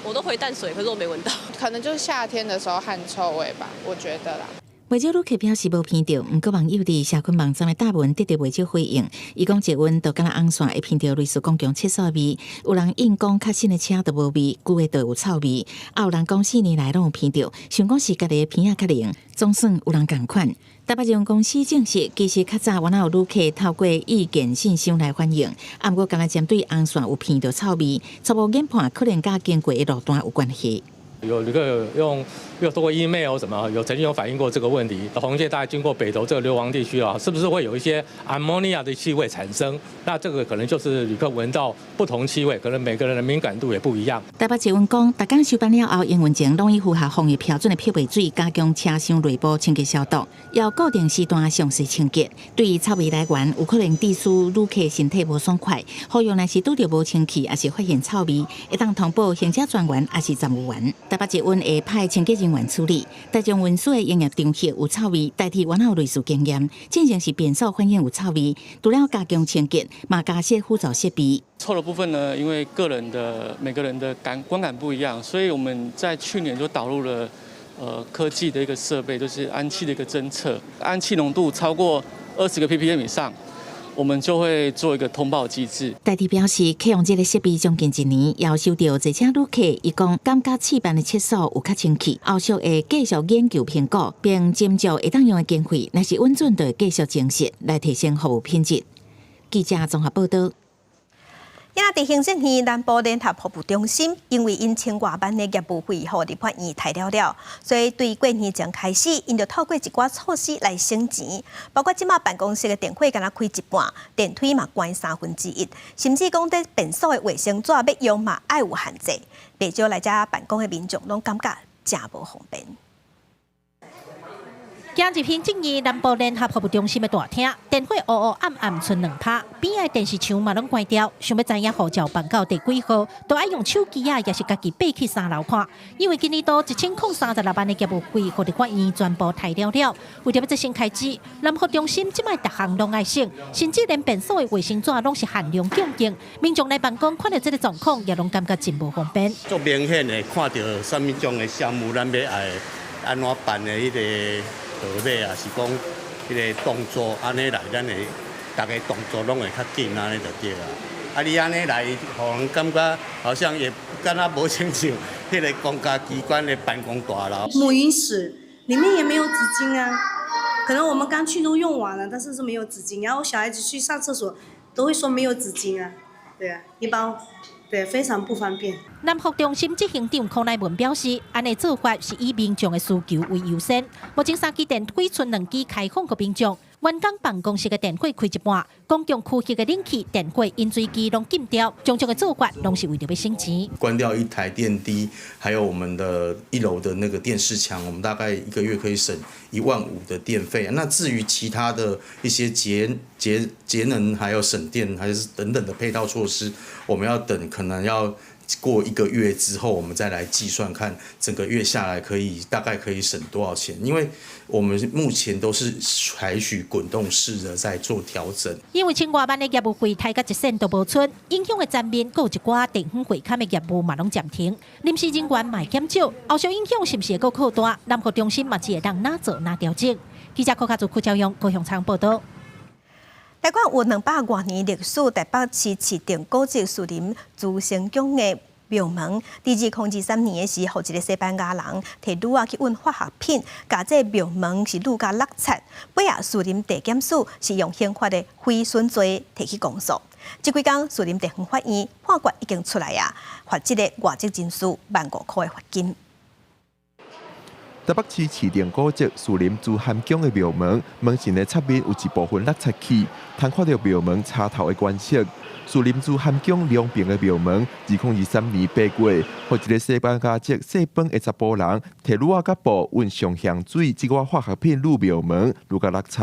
我都回淡水，可是我沒聞到。可能就是夏天的時候汗臭味吧，我覺得啦。袂少旅客表示無聞著，毋過網友佇社群網站的貼文得著袂少回應。伊講捷運就敢若紅線會聞著類似公共廁所味，有人應講較新的車就無味，舊的就有臭味。啊，有人講4年來攏有聞著，想講是家己的鼻仔較靈，總算有人仝款。台北捷運公司證實，其實較早原來有旅客透過意見信箱來反映，啊，毋過敢若針對紅線有聞著臭味，初步研判可能佮經過的路段有關係。有旅客有透過 email 什麼，有曾經有反映過這個問題。紅線大概經過北投這個硫磺地區啊，是不是會有一些阿摩尼亞的氣味產生？那這個可能就是旅客聞到不同氣味，可能每個人的敏感度也不一樣。台北捷運講，逐工收班了後，營運前攏會符合防疫標準的漂白水，加強車廂內部清潔消毒，要固定時段詳細清潔。對於臭味來源，有可能致使旅客身體無爽快。呼籲若是拄著無清氣，抑是發現臭味，會當通報行車專員，抑是站務員。台北捷運會派清潔人員處理，大眾運輸的營業場域有臭味，台鐵原有類似經驗，進前是便所反映有臭味，除了加強清潔，嘛加設輔助設備。臭的部分呢，因為個人的每個人的感觀感不一樣，所以我們在去年就導入了科技的一個設備，就是氨氣的一個偵測，氨氣濃度超過20個 ppm 以上，我們就會做一個通報機制。台鐵表示，啟用這个設備將近一年，也收著坐車旅客，伊講感覺試辦的廁所有較清氣，後續會繼續研究評估，並斟酌會當用的經費，若是穩準，就會繼續增設來提升服務品質。記者綜合報道。今仔佇行政院南部聯合服務中心，因為𪜶千外萬的業務費予立法院刣了了，所以對過年前開始，𪜶就透過一寡措施來省錢，包括這馬辦公室的電火干焦開一半，電梯嘛關1/3，甚至講佇便所的衛生紙欲用嘛愛有限制，袂少來遮辦公的民眾攏感覺誠無方便。行入行政院南部聯合服務中心的大廳，電火烏烏暗暗賰2趴，邊仔的電視牆嘛攏關掉。想欲知影護照辦到第幾號，都愛用手機仔，抑是家己爬去3樓看。因為今年度1036萬的業務費，予立法院全部刣了了。為著欲節省開支，南服中心這擺逐項攏愛省，甚至連便所的衛生紙攏是限量供應。民眾來辦公，看著這个狀況，也攏感覺真無方便。足明顯的看著啥物種的項目，咱欲愛按怎辦的彼个號碼，抑是講彼个動作按呢來，咱會逐个動作攏會較緊，按呢就對啊。啊，你按呢來，予人感覺好像也敢若無親像彼个公家機關的辦公大樓。母嬰室裡面也沒有紙巾啊，可能我們剛去都用完了，但是是沒有紙巾。然後小孩子去上廁所都會說沒有紙巾啊，對啊，一般。對，非常不方便。南服中心執行長柯乃文表示，按呢做法是以民眾的需求為優先。目前三支電梯賰兩支開放予民眾，員工辦公室的電火開一半，公共區域的冷氣、電火、飲水機攏禁掉，種種的做法攏是為著欲省錢。關掉一台電梯，還有我們的一樓的那個電視牆，我們大概一個月可以省1萬5的電費。那至於其他的一些節能，還有省電，還是等等的配套措施，我們要等可能要過一個月之後，我們再來計算，看整個月下來可以大概可以省多少錢。因為我們目前都是採取滾動式的在做調整。因為千外萬的業務費刣甲一仙都無賰，影響的層面，閣有一寡地方會勘的業務嘛攏暫停，臨時人員嘛會減少，後續影響是毋是會閣擴大？南服中心嘛只會當哪做哪調整。記者柯卡祖、柯昭勇、高雄倉報道。台灣有200外年歷史，台北市市定古蹟士林資生宮的廟門，佇2023年的時候，一个西班牙人提擼仔去運化學品，共這個廟門是擼共落漆。尾仔士林地檢署是用刑法的毀損罪提起公訴。這幾工士林地方法院判決已經出來啊，罰這个外籍人士15,000箍的罰金。台北市市定古蹟士林慈涵宮的廟門，門神的側面有一部分落漆去，通看著廟門插頭的顏色。士林慈涵宮兩爿的廟門，2023年8月，予一个西班牙籍姓彭的查埔人，提擼仔佮布運上香水這寡化學品入廟門，擼共落漆。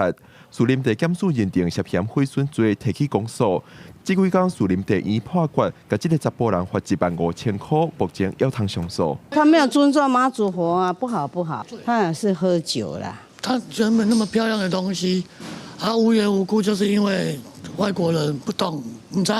士林地檢署認定涉嫌毀損罪，提起公訴。這幾工士林地院判決，共這个查埔人罰15,000箍，目前猶通上訴。他沒有尊重媽祖佛啊，不好不好。他也是喝酒啦。他原本那麼漂亮的東西，他無緣無故就是因為外國人不懂，毋知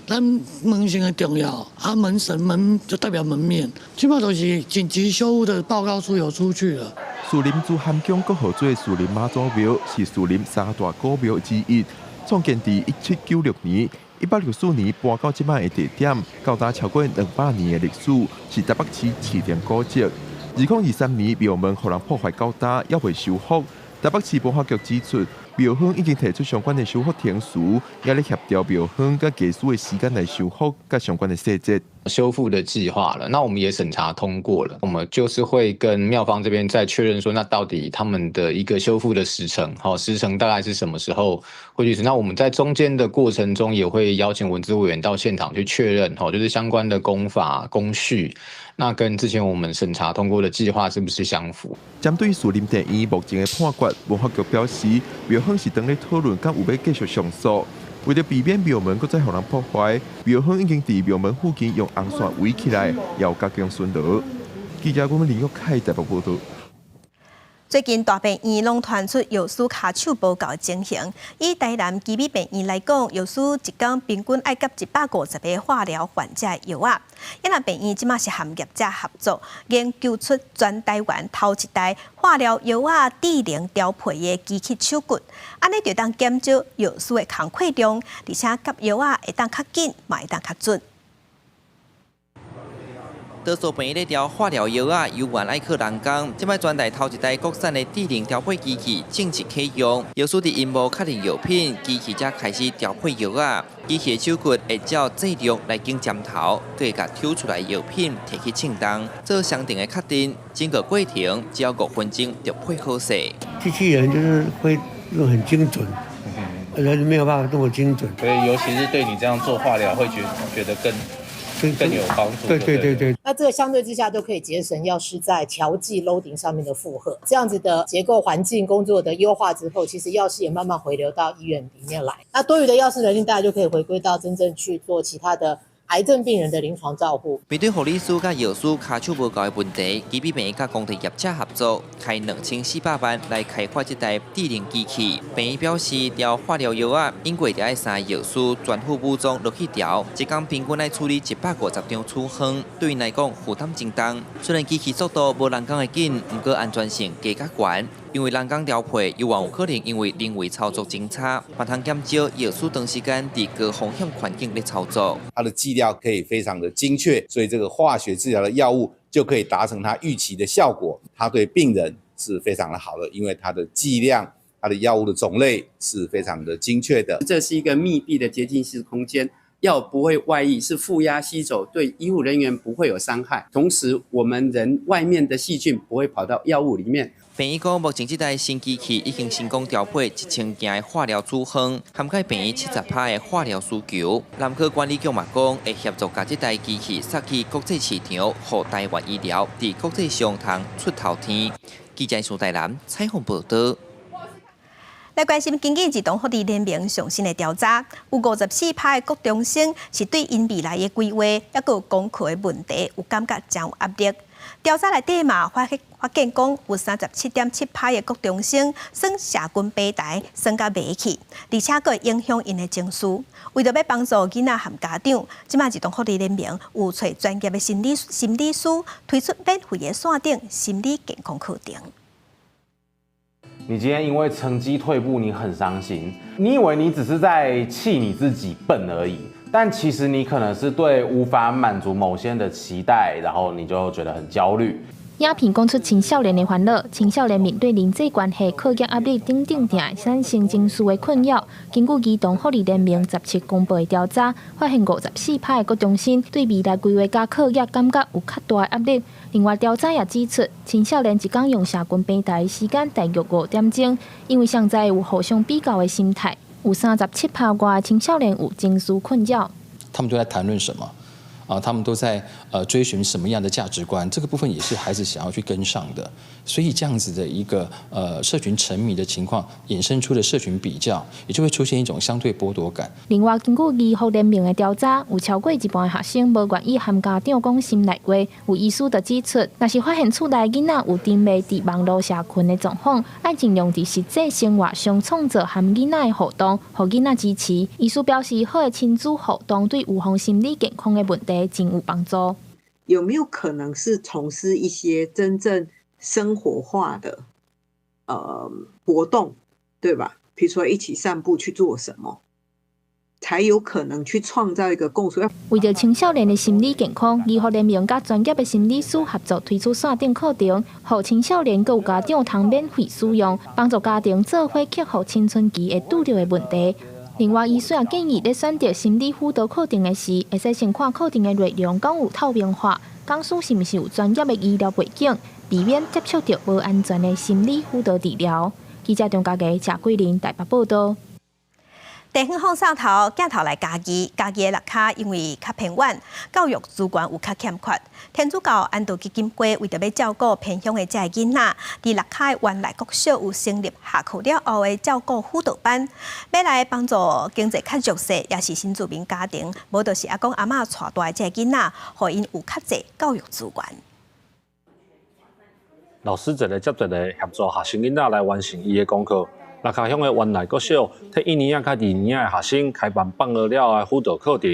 咱門神的重要，啊門神門就代表門面，基本上都是緊急修復的報告書有出去了。士林慈涵宮閣號做士林媽祖廟，是士林三大古廟之一，創建佇1796年，164年搬到這擺的地點，到今超過200年的歷史，是台北市市定古蹟。2023年廟門予人破壞到今，猶未修復。台北市文化局指出，廟方已經提出相關的修復程序，也咧協調廟方佮技師的時間來修復佮相關的細節。修復的計劃了，那我們也審查通過了，我們就是會跟廟方這邊再確認說，那到底他們的一個修復的時程，好，時程大概是什麼時候會去？那我們在中間的過程中，也會邀請文資委員到現場去確認，吼，就是相關的工法工序，那跟之前我們審查通過的計劃是不是相符？針對士林地院目前的判決，文化局表示，廟方是當咧討論，敢有欲繼續上訴。為著避免廟門閣再予人破壞，廟方已經佇廟門附近用紅線圍起來，也有加強巡邏。記者阮林玉凱台北報道。最近大病院攏傳出藥師跤手無夠情形。以台南旗美病院來講，藥師一工平均愛接150個化療患者的藥仔。因為病院這馬是和業者合作，研究出全台灣頭一台化療藥仔智能調配的機器手骨，按呢就當減少藥師的工課量，而且給藥仔會當較緊，嘛會當較準。多數病院咧調化療藥仔，猶原愛靠人工。這擺全台頭一台國產的智能調配機器正式啟用，藥師佇螢幕確認藥品，機器才開始調配藥仔。機器的手骨會照劑量來揀針頭，閣會共抽出來藥品提去稱重，做相定的確認。整個過程只要5分鐘就配好勢。機器人就是會很精準，人沒有辦法這麼精準。所以尤其是對你這樣做化療，會覺得更有幫助。對對對對。那這個相對之下都可以節省藥師在調劑 loading 上面的負荷。這樣子的結構環境工作的優化之後，其實藥師也慢慢回流到醫院裡面來。那多餘的藥師人力，大家就可以回歸到真正去做其他的癌症病人的臨床照護。面對護理師佮藥師跤手無夠的問題，旗美病院佮公體業者合作，開2400萬來開發這台智能機器。病院表示，調化療藥仔，應過著愛三個藥師全副武裝落去調，一工平均愛處理150張處方，對𪜶來講負擔真重。雖然機器速度無人工的緊，毋過安全性加較懸。因為人工調配，猶原有可能因為人為操作真差，嘛通減少藥師長時間佇高風險環境咧操作。它的劑量可以非常的精確，所以這個化學治療的藥物就可以達成它預期的效果。它對病人是非常的好的，因為它的劑量、它的藥物的種類是非常的精確的。這是一個密閉的潔淨式空間，藥不會外溢，是負壓吸走，對醫護人員不會有傷害。同時，我們人外面的細菌不會跑到藥物裡面。病院講，目前這台新機器已經成功調配1000件的化療處方，涵蓋病院70%的化療需求。南科管理局嘛講，會協助共這台機器送去國際市場，予台灣醫療佇國際上通出頭天。記者蘇台南採訪報道。來關心根據兒童福利聯盟上新的調查，有54%的國中生是對𪜶未來的規劃，抑閣有功課的問題有感覺誠有壓力。調查內底嘛發現講，有37.7%的國中生耍社群平台耍甲迷去，而且閣會影響𪜶的情緒。為著欲幫助囡仔和家長，這馬兒童福利聯盟有揣專業的心理師推出免費的線頂心理健康課程。你今天因為成績退步，你很傷心。你以為你只是在氣你自己笨而已，但其實你可能是對無法滿足某些人的期待，然後你就覺得很焦慮。影片講出青少年的煩惱，青少年面對人際關係、課業壓力等等，定會產生情緒的困擾。根據兒童福利聯盟17公布的調查，發現54%的國中生對未來規劃佮課業感覺有較大的壓力。另外，調查也指出，青少年一工用社群平台的時間大約5點鐘，因為上載有互相比較的心態，有37%外的青少年有情緒困擾。他們都在談論什麼？啊，他們都在追尋什麼樣的價值觀？這個部分也是孩子想要去跟上的。所以這樣子的一個社群沉迷的情況，衍生出的社群比較，也就會出現一種相對剝奪感。另外，根據兒福聯盟的調查，有超過一半的學生無願意和家長講心內話。有醫師就指出，若是發現厝內囡仔有沉迷佇網路社群的狀況，愛盡量佇實際生活上創造和囡仔的互動，予囡仔支持。醫師表示，好的親子互動對預防心理健康的問題真有幫助。有沒有可能是從事一些真正生活化的活動，對吧？比如說一起散步去做什麼，才有可能去創造一個共識。為著青少年的心理健康，兒福聯盟佮專業的心理師合作推出線頂課程，予青少年佮家長通免費使用，幫助家庭做伙克服青春期會拄著的問題。另外，醫師也建議，咧選擇心理輔導課程的時，會使先看課程的內容敢有透明化，講師是毋是有專業的醫療背景，避免接觸著無安全的心理輔導治療。記者張家傑、謝桂玲台北報道。地方放掃頭鏡頭來嘉義，嘉義的剌跤因為較偏遠，教育資源有較欠缺。天主教安道基金會為著欲照顧偏鄉的這个囡仔，佇剌跤的原來國小有成立下課了後的照顧輔導班，欲來幫助經濟較弱勢，抑是新住民家庭，無就是阿公阿嬤帶大的這个囡仔，予𪜶有較濟教育資源。老師一个接一个協助學生囡仔來完成伊的功課。蚋卡鄉的原來國小，替一年仔佮二年仔的學生開辦放學了的輔導課程，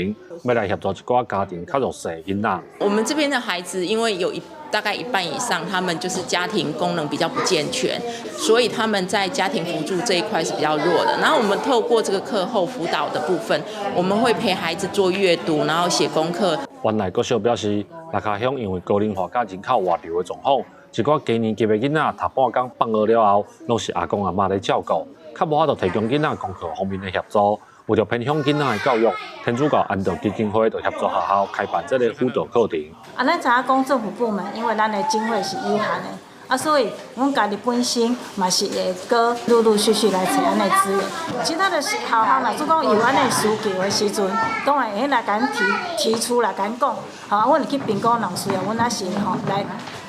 欲來協助一寡家庭較弱勢的囡仔。我們這邊的孩子，因為有大概一半以上，他們就是家庭功能比較不健全，所以他們在家庭輔助這一塊是比較弱的。然後我們透過這個課後輔導的部分，我們會陪孩子做閱讀，然後寫功課。原來國小表示，蚋卡鄉因為高齡化佮人口外流的狀況，一寡低年級的囡仔讀半工放學了後，攏是阿公阿嬤咧照顧，較無法度提供囡仔功課方面的協助。為著偏鄉囡仔的教育，天主教安道基金會就協助學校開辦這個輔導課程。啊，咱知影講政府部門，因為咱的經費是有限的，啊，所以阮家己本身嘛是會閣陸陸續續來揣按呢資源。其他的學校若主講有按呢需求的時陣，當然會來共阮提出來共阮講，吼，阮會去評估若有需要，阮仔是吼來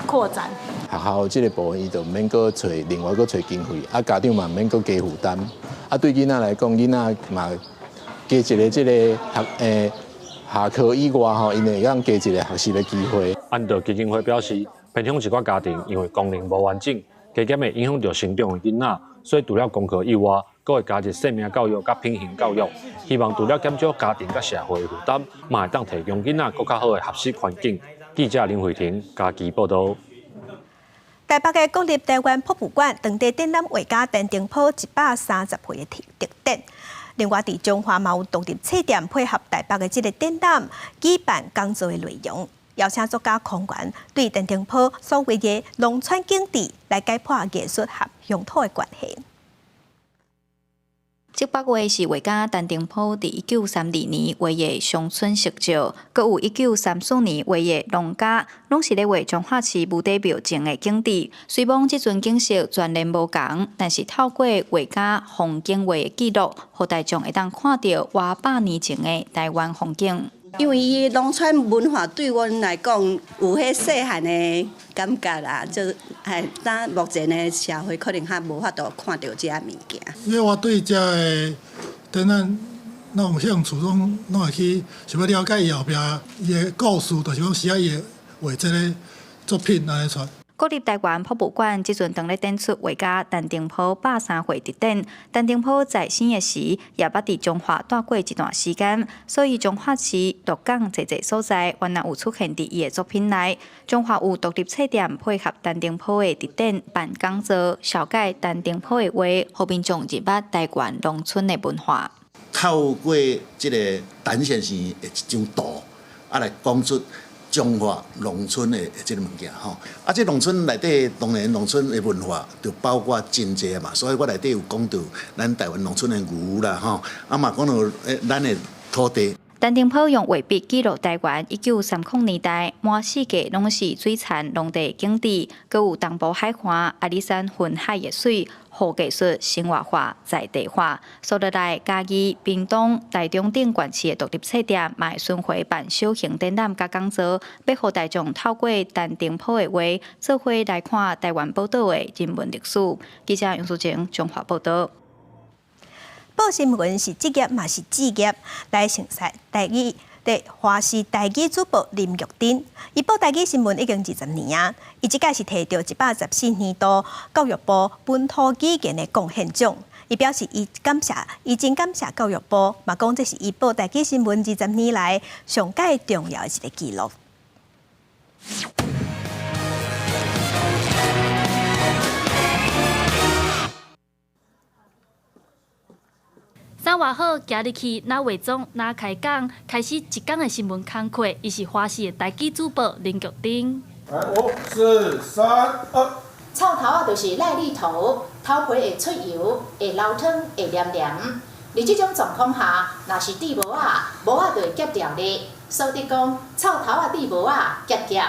擴展。學校這個部分，伊就毋免閣揣另外閣揣經費，啊，家長嘛毋免閣加負擔。啊，對囡仔來講，囡仔嘛加一個這個學下課以外吼，𪜶會當加一個學習的機會。安道基金會表示，偏鄉一寡家庭因為功能無完整，加減會影響著成長的囡仔，所以除了功課以外，閣會加入生命教育佮品行教育，希望除了減少家庭佮社會的負擔，嘛會當提供囡仔閣較好的學習環境。記者林慧婷嘉義報導。台北的國立台灣博物館當地展覽畫家陳澄波130歲的特展。另外，佇彰化嘛有獨立冊店配合台北的這个展覽舉辦講座的內容，邀請作家康源對陳澄波所謂的農村景致來解剖藝術和鄉土的關係。這幅畫是畫家陳澄波佇1932年畫的《鄉村食照》，閣有1934年畫的《農家》，攏是咧畫彰化市無底廟前的景致。雖罔這陣景色全然無仝，但是透過畫家風景畫的記錄，予大眾會當看著外百年前的台灣風景。因為伊農村文化對阮來講有彼細漢的感覺啦，就係當目前的社會可能較無法度看著這物件。因為我對這个展覽攏有興趣，攏會去想欲了解伊後壁伊的故事，就是講是按伊會畫這个作品按呢出。國立台灣博物館這陣當咧展出畫家陳澄波103歲特展。陳澄波在生的時，也捌佇彰化蹛過一段時間，所以彰化市鹿港濟濟所在，原來有出現佇伊的作品內。彰化有獨立冊店配合陳澄波的特展辦講座，紹介陳澄波的畫，予民眾認捌台灣農村的文化。透過這个陳先生的一張圖，啊來講出彰化農村的這个物件吼，啊，這農村內底當然農村的文化就包括真濟嘛，所以我內底有講著咱台灣農村的牛啦吼，啊嘛講著咱的土地。陳澄波用畫筆記錄台灣1930年代滿四界攏是水田農地的景致，閣有東部海岸、阿里山雲海的媠，予藝術生活化、在地化。所落來，嘉義、屏東、台中等縣市的獨立冊店，嘛會巡迴辦小型展覽佮講座，欲予大眾透過陳澄波的畫，做伙來看台灣寶島的人文歷史。記者楊淑靜彰化報導。報新聞是職業嘛是志業，來熟悉台語的華視台語主播林玉珍，伊報台語新聞已經20年啊，伊這屆是提著114年度教育部本土語言的貢獻獎。伊表示伊感謝，伊真感謝教育部，嘛講這是伊報台語新聞20年來上蓋重要的一个記錄。衫換好，行入去，若化妝，若開講，開始一工的新聞工課。伊是華視的台語主播林玉珍。來，五、四、三、二。臭頭仔就是癩痢頭，頭皮會出油，會流湯，會黏黏。佇這種狀況下，若是戴帽仔，帽仔就會夾掉咧。所以講，臭頭仔戴帽仔，夾夾。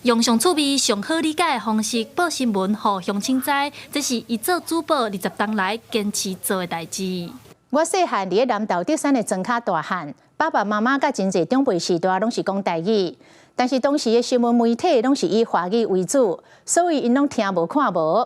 用上趣味、上好理解的方式報新聞，予鄉親知，這是伊做主播20冬來堅持做的代誌。我細漢佇咧南投竹山的莊跤大漢，爸爸媽媽佮真濟長輩時代攏是講台語，但是當時的新聞媒體攏是以華語為主，所以𪜶攏聽無看無。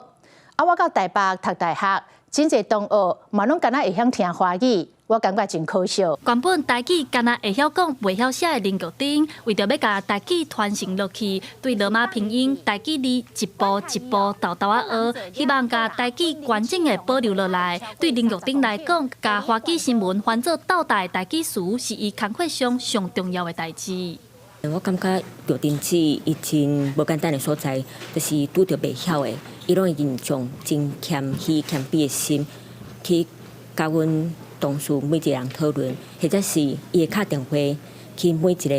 啊，我到台北讀大學，真濟同學嘛攏敢若會曉聽華語，我感覺真可惜。原本台語敢若會曉講，袂曉寫的林玉珍，為著欲共台語傳承落去，對羅馬拼音台語字一步一步沓沓仔學，希望共台語完整的保留落來。對林玉珍來講，共華語新聞翻做鬥大台語詞，是伊工課上上重要的代誌。我感覺玉珍姊伊真無簡單的所在，就是拄著袂曉的，伊攏會用真謙虛謙卑的心去佮阮同事每一個人討論，或者是伊會敲電話去每一個，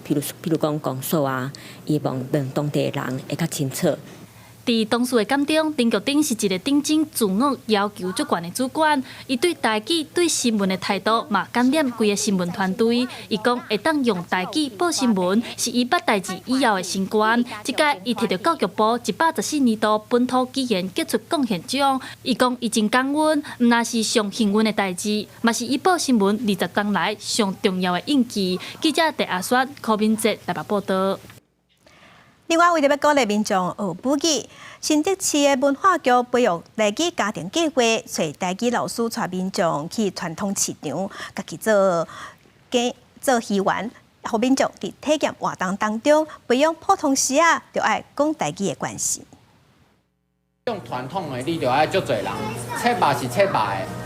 譬如講公所啊，伊會問當地的人會較清楚。佇同事的眼中，林玉珍是一個認真、自我要求足懸的主管。伊對台語、對新聞的態度，嘛感染規个新聞團隊。伊講會當用台語報新聞，是伊捌代誌以後的成功。這屆伊摕著教育部114年度本土語言傑出貢獻獎。伊講伊真感恩，毋但是上幸運的代誌，嘛是伊報新聞20冬來上重要的印記。記者鄭阿雪、柯敏哲台北報導。另外，為著欲鼓勵民眾學母語，新竹市的文化局培育台語家庭計劃，揣台語老師帶民眾去傳統市場，家己做雞做魚圓，予民眾佇體驗活動當中培養普通時仔就愛講台語的關係。用傳統的，你就愛足濟人，切肉是切肉的，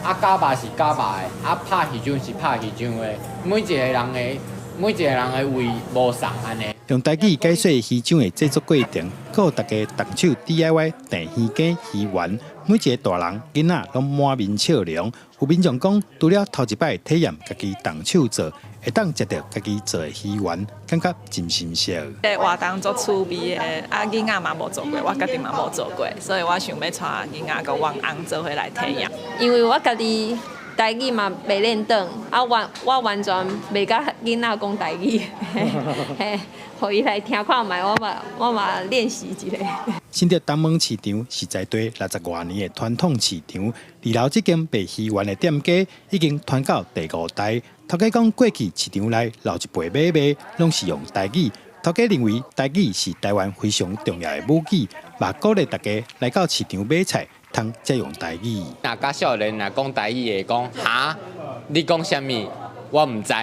啊絞肉是絞肉的，啊拍魚漿是拍魚漿的，每一個人的位無仝按呢。用台語解說魚漿的製作過程，閣予大家動手 DIY 訂魚羹、魚圓，每一个大人、囡仔攏滿面笑容。有民眾講，除了頭一擺體驗家己動手做，會當食著家己做的魚圓，感覺真新鮮。這個活動足趣味的，啊囡仔嘛無做過，我家己嘛無做過，所以我想欲帶囡仔佮阮翁做伙來體驗。因為我家己台語嘛袂輪轉，啊我完全袂佮囡仔講台語，嘿，予伊來聽看覓，我嘛練習一下。新竹東門市場是在地60外年的傳統市場，二樓這間賣魚圓的店家已經傳到第五代。頭家講過去市場內老一輩買賣攏是用台語，頭家認為台語是台灣非常重要的母語，嘛鼓勵大家來到市場買菜，通才用台語。若佮少年若講台語會講哈，你講啥物？我毋知。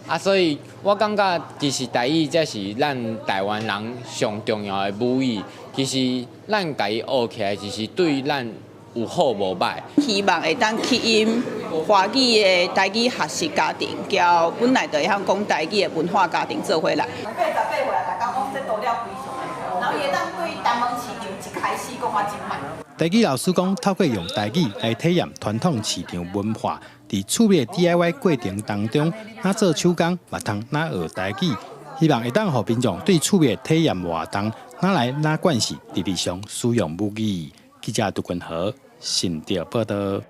啊，所以我感覺其實台語才是咱台灣人上重要的母語。其實咱共伊學起來，就是對咱有好無歹。希望會當吸引華語的台語學習家庭，佮本來就會曉講台語的文化家庭做伙來。 88歲啊，大家講這多了非常的，然後伊會當對東門市場一開始講啊真慢。台語老師講，透過用台語來體驗傳統市場文化，佇趣味 DIY 過程當中，若做手工，嘛通若學台語，希望會當予民眾對趣味體驗活動，若來若慣勢，佇日常使用母語。記者杜君和新竹報導。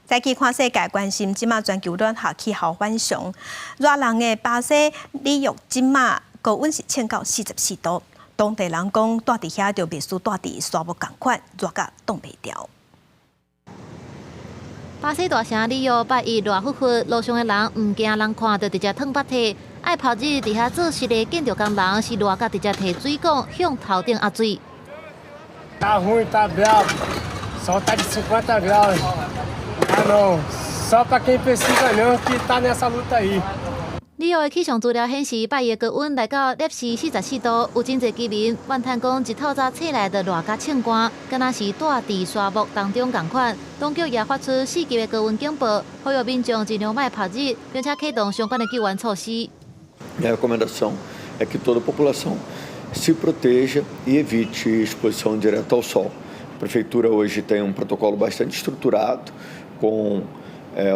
再去看世界，關心這馬全球暖化氣候反常，熱人的巴西里約這馬高溫是衝到44度，當地人講蹛佇遐就袂輸蹛佇沙漠仝款，熱甲擋袂牢。巴西大城里約拜一熱乎乎，路上的人毋驚人看著直接淌腹涕，愛曝日佇遐做事的建築工人是熱甲直接提水管向頭頂壓水。 Tá ruim, tá bravo. Sol tá de 50 graus. Ah não, só para quem precisa mesmo que tá nessa luta aí. 里約的氣象資料顯示，拜一高溫來到攝氏44度，有真濟居民怨嘆講，一透早起來就熱甲衝汗，敢若是蹛佇沙漠當中仝款。當局也發出4級的高溫警報，呼籲民眾盡量莫曝日，並且啟動相關的救援措施。 A recomendação é que toda a população se proteja e evite exposição direta ao sol. A prefeitura hoje tem um protocolo bastante estruturado, com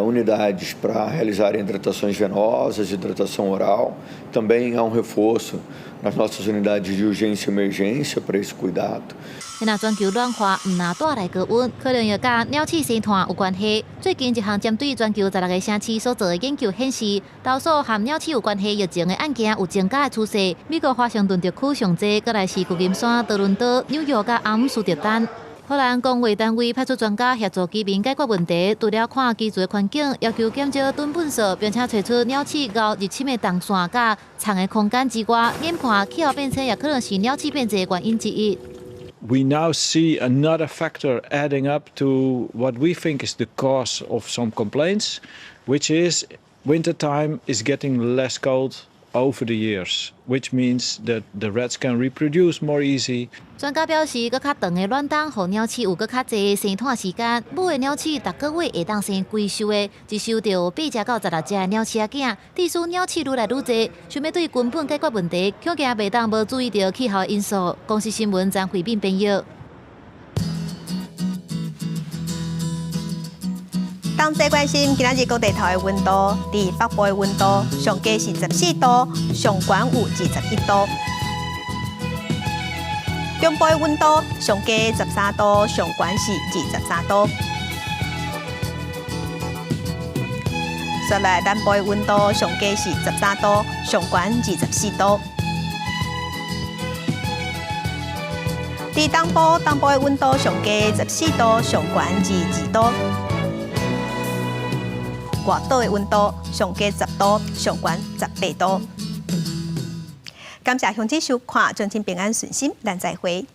unidades para realizarem hidratações venosas, hidratação oral. Também há um reforço nas nossas unidades de urgência e emergência para esse cuidado. 若全球暖化毋但帶來高溫，可能也佮鳥鼠生態有關係。最近一項針對全球16個城市所做的研究顯示，投訴和鳥鼠有關係疫情的案件有增加的趨勢。美國華盛頓特區上濟，閣來是舊金山、多倫多、紐約佮阿姆斯特丹。荷蘭公衛單位派出專家協助居民解決問題，除了看居住的環境，要求減少囤糞埽，並且揣出鳥鼠𠢕入侵的動線佮藏的空間之外，研判氣候變遷也可能是鳥鼠變濟的原因之一。We now see another factor adding up to what we think is the cause of some complaints, which is wintertime is getting less cold over the years, which means that the rats can reproduce more easy. 專家表示，閣較長的暖冬，予鳥鼠有閣較濟生湠時間。母的鳥鼠逐個月會當生幾岫个，一岫就有八隻到16隻的鳥鼠仔囝。致使鳥鼠愈來愈濟，想欲對根本解決問題，恐驚袂當無注意著氣候因素。公視新聞張惠敏編譯。同齊關心今仔日各地頭的溫度，佇北部的溫度上低是14度，上懸有21度。中部的溫度上低13度，上懸是23度。再來南部的溫度上低是13度，上懸24度。佇東部，東部的溫度上低14度，上懸22度。外島的溫度上低10度，上懸18度。感謝鄉親收看，祝親平安順心，咱再會。